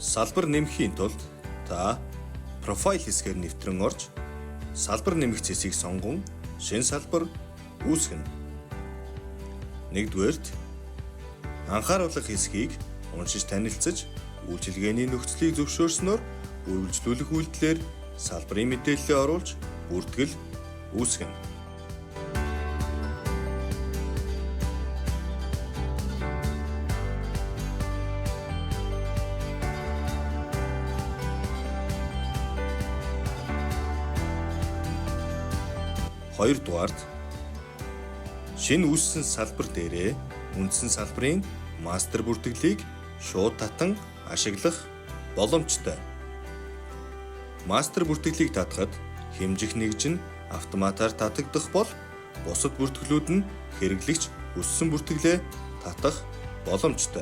Салбар нэмэхийн тулд та профайл хэсгээр нэвтрэн орж салбар нэмэх цэсийг сонгон шинэ салбар үүсгэнэ. Нэгдүгээрт, анхааруулах хэсгийг уншиж танилцаж, үйлчилгээний нөхцөлийг зөвшөөрснөөр үргэлжлүүлэх үйлдэлээр салбарын мэдээллээ оруулж бүртгэл үүсгэнэ. Хоёрдугаарт, шинэ үүссэн салбар дээрээ үндсэн салбарын мастер бүртгэлийг шууд татан ашиглах боломжтой. Мастер бүртгэлийг татахад хэмжих нэгж нь автоматаар татагдах бол бусад бүртгэлүүд нь хэрэглэгч хүссэн бүртгэлээ татах боломжтой.